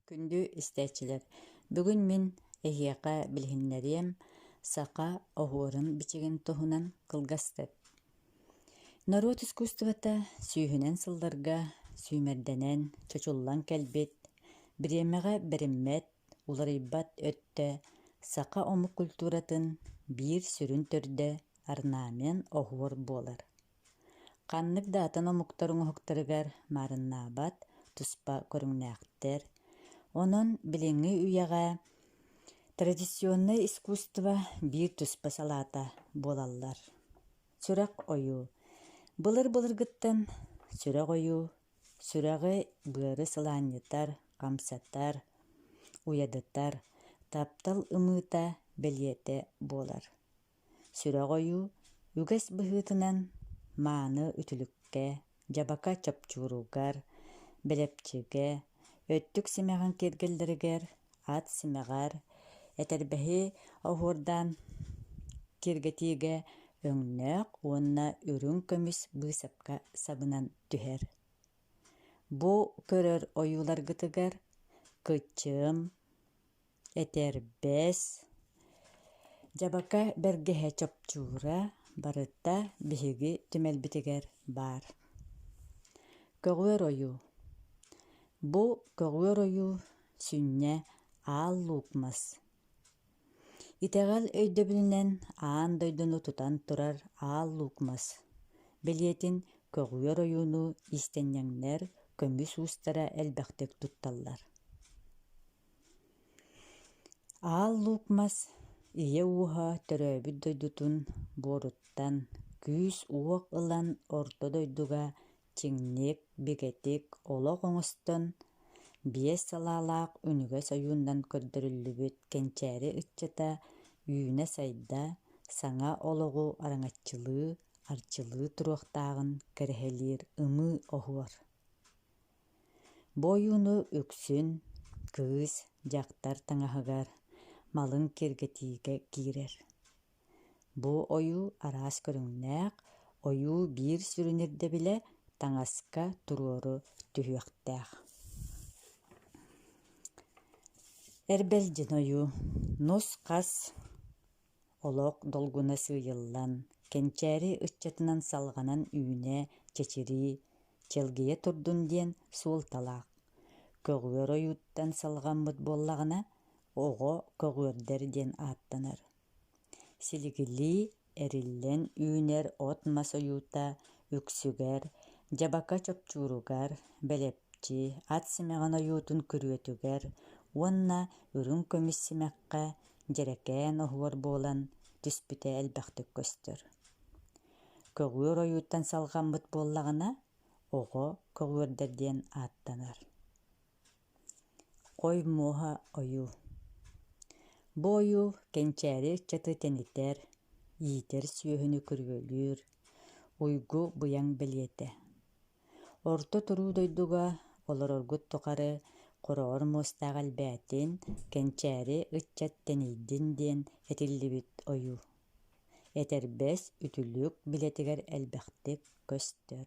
Күндү истээччилэр, бүгүн мин эһиэхэ билиһиннэриэм саха оһуорун-бичигин туһунан кылгастык. Норуот искусствота сүүһүнэн сылларга сүүмэрдэнэн, чочуллан кэлбит, бириэмэҕэ бэриммэт, уларыйбат өттө саха омук культуратын биир сүрүн төрдө орнамент оһуор буолар. Ханнык да атын омуктар оҥоһуктарыгар маарыннаабат туспа көрүҥнээхтэр. Онон билиҥҥи үйэҕэ традиционнай искусство биир туспа салаата буолаллар. Сүрэх ойуу. Былыр-былыргыттан сүрэх ойуу сүрэҕи быары сылаанньытар, хамсатар, уйадытар, таптал ымыыта бэлиэтэ буолар. Сүрэх ойуу үгэс быһыытынан мааны үтүлүккэ, дьабака чопчууругар, бэлэпчигэ, өттүк симэҕин киэргэллэригэр, ат симэҕэр, этэрбэһи оһуордаан киэргэтиигэ өҥнөөх уонна үрүҥ көмүс быысапка сабынан түһэр. Бу көрөр ойууларгытыгар кыччым, Этэрбэс, дьабака бэргэһэ чопчуура барыта биһиги түмэлбитигэр баар. Көҕүөр ойуу. Бу көҕүөр ойуу сүнньэ Аал Луук мас. Итэҕэл өйдөбүлүнэн аан дойдуну тутан турар Аал Луук мас бэлиэтин көҕүөр ойууну иистэнньэҥнэр көмүс уустара элбэхтик тутталлар. Аал Луук Мас ийэ ууһа төрөөбүт дойдутун буоруттан күүс-уох ылан орто дойдуга чиҥник, бигэтик олох оҥостон, биэс салаалаах үнүгэс ойууннан көрдөрүллүбүт кэнчээри ыччата үүнэ-сайда, саҥа олоҕу араҥаччылыы, арчылыы туруохтааҕын кэрэһэлиир ымыы оһуор. Бу ойууну үксүн кыыс, дьахтар таҥаһыгар, малын киэргэтиигэ киирэр. Бу ойуу араас көрүҥнээх, ойуу биир сүрүн ирдэбилэ таҥаска туруору түһүөхтээх. Эрбэлдьин ойуу нус-хас Олох долгуна сыыйыллан, кэнчээри ыччатынан салҕанан үүнэ, чэчирии, чэлгийэ турдун диэн суолталаах. Көҕүөр ойууттан салҕаммыт буоллаҕына, оҕо көҕүөрдэр диэн ааттанар. Силигилии эриллэн үүнэр от-мас ойуута үксүгэр дьабака чопчууругар, бэлэп ат симэҕин ойуутун күрүөтүгэр уонна үрүҥ көмүс симэххэ дьэрэкээн оһуор буолан түспүтэ элбэхтик көстөр. Көҕүөр ойууттан салҕаммыт буоллаҕына, оҕо көҕүөрдэр диэн ааттанар. Хой муоһа ойуу. Бу ойуу кэнчээри ыччаты тэнитэр, иитэр сүөһүнү күрүөлүүр, уйгу быйаҥ бэлиэтэ. Орто туруу дойдуга олороргут тухары хороҕор муостаах элбээтин, кэнчээри ыччат тэнийдин диэн этиллибит ойуу. Этэрбэс, үтүлүк билэтигэр элбэхтик көстөр.